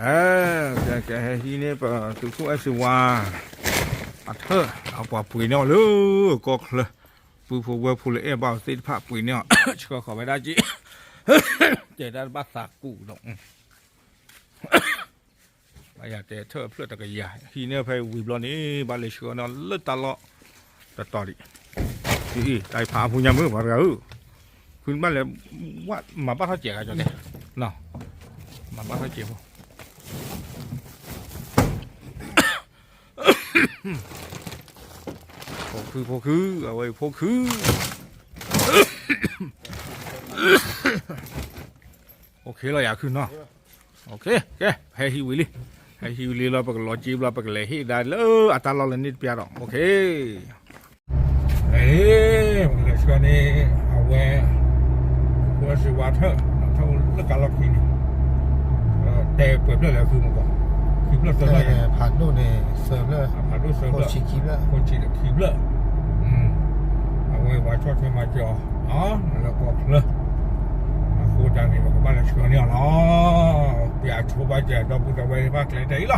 အဲ ကဲ ကဲ ဟဲဟံးန့ၢ်ပသုးခိၣ်အဲၣ်စ့ဝါ အထၢၣ် အပှၤပှ့ၤန့ၢ်အီၤလၢကီၢ်ချၢ ပုၢ်ဖိဝဲၢ်ဖိလၢအဲၣ်ဘၣ်အီၤသ့ၣ်တဖၣ်ပှ့ၤန့ၢ်အီၤ ဆှၢဃီၤဝဲဒၣ်က့ တဲဒၣ်တဘၣ်သးကူၣ်ဒီး ဘၣ်ယၤတဲထၢၣ်အဖျၢၣ်တကယၤ ဟံးန့ၢ်ဖဲဝံၤဘျီန့ၣ် ဘၣ်လဲၤဆှၢန့ၢ်လၢတၢ်လီၢ်တတီၤဒံး အံၤ တၢ်ဖးအဖိညါမုၣ်ပှၤတဂၤဧၢ ဖုနဘၣ်လဲၤ ဝဲမၤဘၣ်ထီၣ်စဲးဂၤကီန့ၣ် မၤဘၣ်ထီၣ်စဲးဖိ ဖိခု ဖိခု အဝဲအံၤဖိခု OK လီၤယၤခုနီၤ OK ကဲ ဟဲဟံးဝံၤလံ ဟဲဟံးဝံၤလံလီၤ ပကလီၤက့ဘျီ ပကလဲၤဟ့ၣ်ဒၣ်လၢအတၢ်လီၢ်လၢန့ၣ်တပျၢ်ဒီး OK အဲ ပကလဲၤဆှၢန့ၢ် အဝဲ ဖိစ့ဝါထၢၣ် ထၢၣ်အိၣ်လၢကါလီၢ်ခံန့ၣ် တဲပှဲၤဖျၢၣ်လဲၣ် အဃုမကီး ခံဖျၢၣ်သၢဖျၢၣ် ဖးဒိၣ်န့ၣ် သၢဖျၢၣ် ဖးဒိၣ်သၢဖျၢၣ် ခိၣ်ဆံခံဖျၢၣ် ခိၣ်ဆံခံဖျၢၣ် အဝဲပှၤဆီၣ်ထွဲမၤစၢၤအီၤ လၢကီၢ်ချၢ အဃိတၢ်န့ၣ် ပကဘၣ်လဲၤဆှၢန့ၢ်အီၤလီၤ ပှၤဆိဘၣ်စၢၤ ဒီပုၢ်ဒီဝဲၢ်သ့ၣ်တဖၣ်ကျဲတဲအံၤလီၤ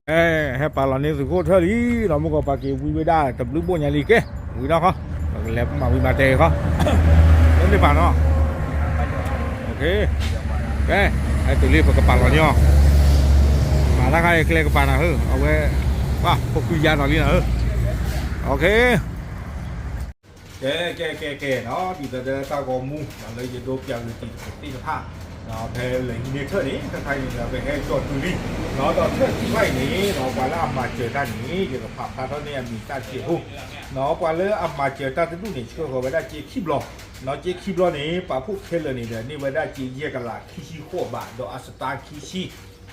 အဲ ဟဲပာ်လီၤန့ၢ်သုးခိၣ်ထၢၣ်လံ ဒီးမုၢ်ကီးပာ်က့ၤဝံဝဲဒၣ်တဘျုးဘိၣ်ညါလံ ကဲ ဝံၤဒီးဃီ ပကလဲၤမၤဝံၤမၤတဲာ်ဃီ လၢန့ၣ်ပာ်နီၤ OK ကဲ ဟဲတုၤလံ ပကပာ်လီၤန့ၢ်အီၤ မၤတၢ်ခါအံၤကျဲကပာ်နၤဧၢ အဝဲ ပှၤဖိခွံယါနီၤလံနၤဧၢ OK ကဲ ကဲ ကဲ ကဲ နီၤ ဒ်သိးဒီးတၢ်ဂီၤမူ လၢယဒိးပျးဂ့ၤတံၤသကိးသ့ၣ်တဖၣ် ဖဲလဲၤဟံးန့ၢ်ထၢၣ်န့ၣ် တခါအံၤန့ၣ်ဒီး ပဟဲကၠီတုၤလံ နီၤ ဒီးထၢၣ်သ့ၣ်တဖၣ်အံၤန့ၣ် ပှၤလၢအမၤစၢၤတၢ်န့ၣ် ယကဖးဖျါထီၣ်န့ၢ်အမံၤသၣ်တစဲးဖိ နီၤ ပှၤလၢအမၤစၢၤတၢ်တဒူၣ်န့ၣ် ဆှၢဃီၤဝဲဒၣ်စ့ခံဘျီ နီၤ စ့ခံဘျီန့ၣ် ပာ်ဖှိၣ်ခဲလၢာ်န့ၣ်ဒီး န့ၢ်ဝဲဒၣ်စ့ယဲၢ်ကလးခံဆံဃိးဘး ဒီးအစတါခံဆံ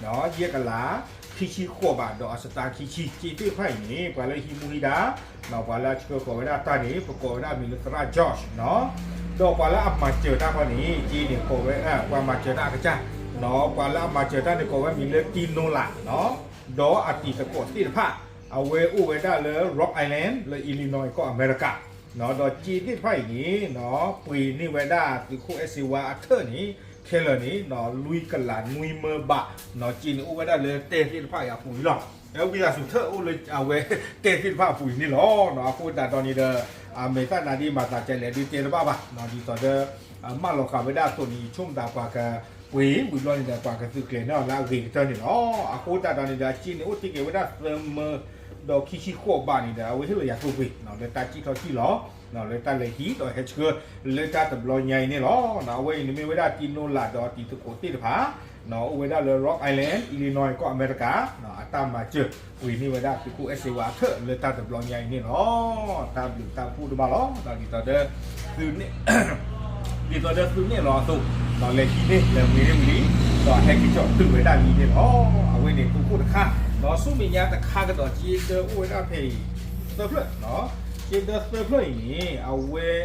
ယဲၢ်ကလး ခံဆံဃိးဘး ဒီးအစတါခံဆံ စ့သ့ၣ်တဖၣ်အံၤန့ၣ် ပှၤလၢဟံးမူဟံးဒါ နီၤ ပှၤလၢအဆှၢဃီၤဝဲဒၣ်တၢ်န့ၣ် ပကိးဝဲဒၣ်အမံၤလၢသရၣ် Josh နီၤ ဒီးပှၤလၢအမၤစၢၤတၢ်ခီန့ၣ် က့န့ၣ်ကိးဝဲ ပှၤမၤစၢၤတၢ်အကစၢ် နီၤ ပှၤလၢအမၤစၢၤတၢ်န့ၣ်ကိးဝဲမံၤလၢတံနိလး နီၤ ဒီးအတံၤသကိးသ့ၣ်တဖၣ် အဝဲအိၣ်ဝဲဒၣ်လၢ Rock Island လၢ Illinois ကီၢ်အမဲရကၤ နီၤ ဒီးစ့သ့ၣ်တဖၣ်အံၤန့ၣ် နီၤ ပှ့ၤန့ၢ်ဝဲဒၣ်သုးခိၣ်အဲၣ်စ့ဝါအထၢၣ်န့ၣ် ခဲလၢာ်န့ၣ် နီၤ လွံၢ်ကလးနွံမၢဘး နီၤ စ့န့ၣ်အိၣ်ဝဲဒၣ်လၢတဲၢ်သ့ၣ်တဖၣ်အံၤအပူၤအံၤလီၤ. ဝံသးစူၤထၢၣ်အိၣ်လၢအဝဲတဲၢ်သ့ၣ်တဖၣ်အပူၤအံၤန့ၣ်လီၤ. အဃိသတးဒီးန့ၣ်ဒီး အမဲာ်သၣ်နါဒ်မၤသးကလဲၤဒုးတဲတဘၣ်ဘၣ် ဒ်သိးဒီး မၢလီၤဃာ်ဝဲဒၣ်အသိးန့ၣ် ဆိကမိၣ်သးပှၤကပှ့ၤဝံၤဘျီန့ၣ်ဒီး ပှၤကသုးကျဲၤန့ၢ်အီၤလၢအဂ့ၤကတၢၢ်န့ၣ်လီၤ. အဃိသတးဒီးန့ၣ်ဒီး အစ့န့ၣ်အိၣ်တ့ၢ်က့ၤဝဲဒၣ်သၢမၢ ဒီးခံဆံဃိးဘးန့ၣ်ဒီး အဝဲဟ့ၣ်လီၤယၤသိပှ့ၤ လၢတၢ်စံၣ်ထီၣ်စံၣ်လီၤ လၢတၢ်လဲၤဟံးဒီးဟဲဆှၢ လၢတၢ်တဘျီညါအံၤန့ၣ်လီၤ. အဝဲအံၤန့ၣ်မ့ၢ်ဝဲဒၣ်တံနိလးဒီးတံၤသကိးသ့ၣ်တဖၣ် အိၣ်ဝဲဒၣ်လၢ Rock Island, Illinois ကီၢ်အမဲရကၤ အတၢ်မၤစၢၤပှ့ၤန့ၢ်ဝဲဒၣ်သုးခိၣ်အဲၣ်စ့ဝါအထၢၣ်လၢတၢ်တဘျီညါအံၤန့ၣ်လီၤ. တၢ်ဘျုးတၢ်ဖှိၣ်တဘၣ်လီၤ. ဒ်သိးဒီး သုးန့ၣ် ဒ်သိးဒီးသုးန့ၣ်လီၤအသိး ဒီးလဲၤဟံးန့ၢ်လဲၤဝံၤန့ၢ်ဝံၤလံ ဒီးဟဲက့ၤကၠီၣ်တုၤဝဲဒၣ်လံန့ၣ်လီၤ. အဝဲန့ၣ်သုးခိၣ်တခါ ဒီးဆူမဲာ်ညါတခါကဒီး စ့ဒၢအိၣ်ဝဲဒၣ်ဖဲအံၤ သၢဖျၢၣ် စ့ဒၢသၢဖျၢၣ်အံၤန့ၣ် အဝဲ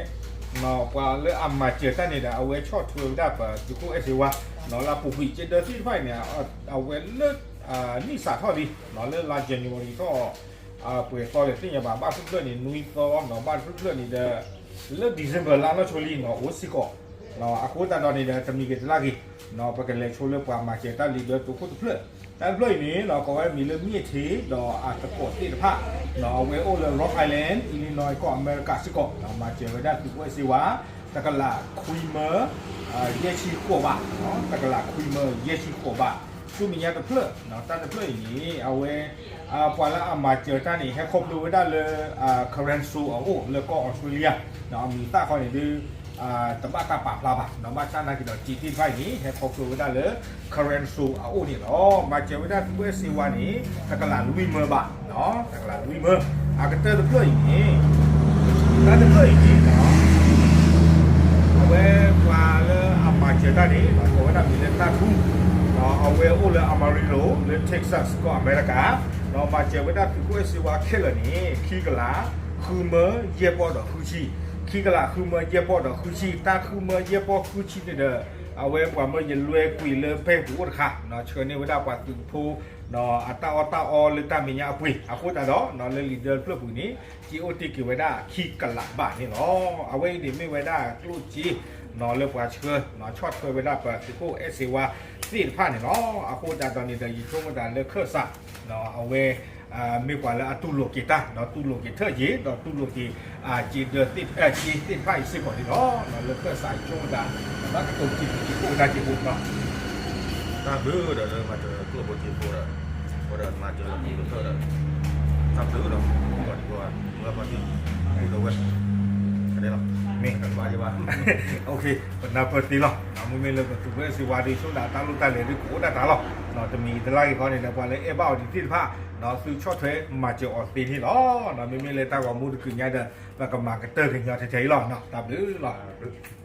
ပှၤလၢအမၤစၢၤတၢ်န့ၣ်ဒီး အဝဲဆီၣ်ထွဲဝဲဒၣ်ပသုးခိၣ်အဲၣ်စ့ဝါ လၢအပူၤကွံာ် စ့ဒၢသ့ၣ်တဖၣ်အံၤန့ၣ် အဝဲလၢ နံၣ်စးထီၣ်လံ လၢလါ January ထီၣ် ပှဲၤသီလဲၣ်သ့ၣ်ညါဘၣ် ဘၣ်တဖျၢၣ်န့ၣ် နွံသီ ဘၣ်တဖျၢၣ်န့ၣ်ဒီး လၢ December လါနီၢ်ဆိလံနီၤ အိၣ်စ့ၢ်ကီး အဃိသတးဒီးန့ၣ်ဒီး တမံၤဂ့ၤတလါဂ့ၤ ပကလဲၤဆိလၢပှၤမၤစၢၤတၢ်လံဒီးသုးခိၣ်တဖျၢၣ် တၢ်တဖျၢၣ်အံၤန့ၣ် ကိးဝဲမံၤလၢမ့ၣ်ထ့ ဒီးအသကိးသ့ၣ်တဖၣ် အဝဲအိၣ်လၢ Rock Island, Illinois ကီၢ်အမဲရကၤစ့ၢ်ကီး မၤစၢၤဝဲဒၣ်သုးခိၣ်အဲၣ်စ့ဝါ တကလးခွံမၢ ယဲၢ်ဆံဃိးဘး တကလးခွံမၢ ယဲၢ်ဆံဃိးဘး ဆူမဲာ်ညါတဖျၢၣ် တၢ်တဖျၢၣ်အံၤန့ၣ် အဝဲ ပှၤလၢအမၤစၢၤတၢ်န့ၣ် ဟဲခီဖျိဝဲဒၣ်လၢ Current Soul အအိၣ်လၢကီၢ်အီစထြ့လယါ အမံၤသၣ်ခီန့ၣ်ဒုး တဘၣ်တၢ်ပာ်ဖျါဘၣ် ဘၣ်ဆၣ်သနာ်က့ဒီး စ့သ့ၣ်တဖၣ်အံၤန့ၣ် ဟဲခီဖျိဝဲဒၣ်လၢ Current Soul အအိၣ်န့ၣ်လီၤ. မၤစၢၤဝဲဒၣ်သုးခိၣ်အဲၣ်စ့ဝါန့ၣ် တကလးလွံၢ်မၢဘး တကလးလွံၢ်မၢ အကတၢၢ်တဖျၢၣ်အံၤန့ၣ် တၢ်တဖျၢၣ်အံၤန့ၣ် အဝဲပှၤလၢအမၤစၢၤတၢ်န့ၣ် ကိးဝဲဒၣ်မံၤလၢတၢ်ထူ အဝဲအိၣ်လၢ Amarillo လၢ Texas ကီၢ်အမဲရကၤ ဒီးမၤစၢၤဝဲဒၣ်သုးခိၣ်အဲၣ်စ့ဝါခဲလၢာ်န့ၣ် ခံကလး ဃုမၢ ယဲၢ်ပီၢ်ဒီးဃုဆံ ခံကလးဃုမၢ ယဲၢ်ပီၢ်ဒီးဃုဆံ တၢ်ဃုမၢ ယဲၢ်ပီၢ်ဃုဆံန့ၣ်ဒီး အဝဲပှၤမၢယလွဲကွံာ်လၢ bank ပူၤအိၣ်တခါ ဆှၢန့ၢ်ဝဲဒၣ်ပှၤသုးဖိ အတၢ်အီၣ်တၢ်အီလၢတၢ်မဲာ်ညါအပှ့ၤ အဃိသတးဒီး လၢလံာ်ဒၢတဖျၢၣ်ပူၤန့ၣ် စ့အိၣ်တ့ၢ်က့ၤဝဲဒၣ်ခံကလးဘးန့ၣ်လီၤ. အဝဲအံၤန့ၣ်မ့ၢ်ဝဲဒၣ်ကျိၣ်စ့ လၢပှၤဆှၢ ဆီၣ်ထွဲဝဲဒၣ်ပသုးခိၣ်အဲၣ်စ့ဝါသ့ၣ်တဖၣ်န့ၣ်လီၤ. အဃိသတးဒီးန့ၣ်ဒီး ယဆိကမိၣ်သးလၢခၢၣ်စး အဝဲ မ့ၢ်ပှၤလၢအတူၢ်လိာ်က့ၤတၢ် ဒီးတူၢ်လိာ်က့ၤထၢၣ်ယ့ၤ ဒီးတူၢ်လိာ်က့ၤ က့ဒၢ က့သ့ၣ်တဖၣ်အံၤစ့ၢ်ကီးန့ၣ်လီၤ. လၢခၢၣ်စးယဆိကမိၣ်သး ဘၣ်ကတိၤစံးဘျုးစံးဖှိၣ်ကဒါက့ၤဖိနီၤ တၢ်ဘျုးဒီးလၢမၤစၢၤကျိၣ်ဖိစ့ဖိဒီး အဃိဒီးမၤစၢၤလီၤတူၢ်လိာ်ထၢၣ်ဒီး တၢ်ဘျုးဒီး မုၢ်ဂီၤတဘျီ မုၢ်ဂီၤဖီတံၢ် အိၣ်ဒီးဝဲ ကဒဲလီၤ မ့ၢ် ပနၢ်ပၢၢ်သ့လီၤ. မ့မ့ၢ်လၢပသုးခိၣ်အဲၣ်စ့ဝါဒီး ဆိကမိၣ်သးတၢ်လိၣ်တၢ်လဲၤဒုးကအိၣ်ဒၣ်တၢ်လီၤ. တမံၤတလါက့ၤခီန့ၣ်ဒီး ပှၤလၢအဲၣ်ဘၣ်အီၤဒံးသ့ၣ်တဖၣ် ဒီးသုဆီၣ်ထွဲမၤစၢၤအီၤသ့န့ၣ်လီၤ. မ့မ့ၢ်လၢတၢ်ဂီၤမူတကုာ်ညါဒီး ပကမၤကတၢၢ်ကညီထဲထဲအံၤလီၤ. တၢ်ဘျုးလီၤ.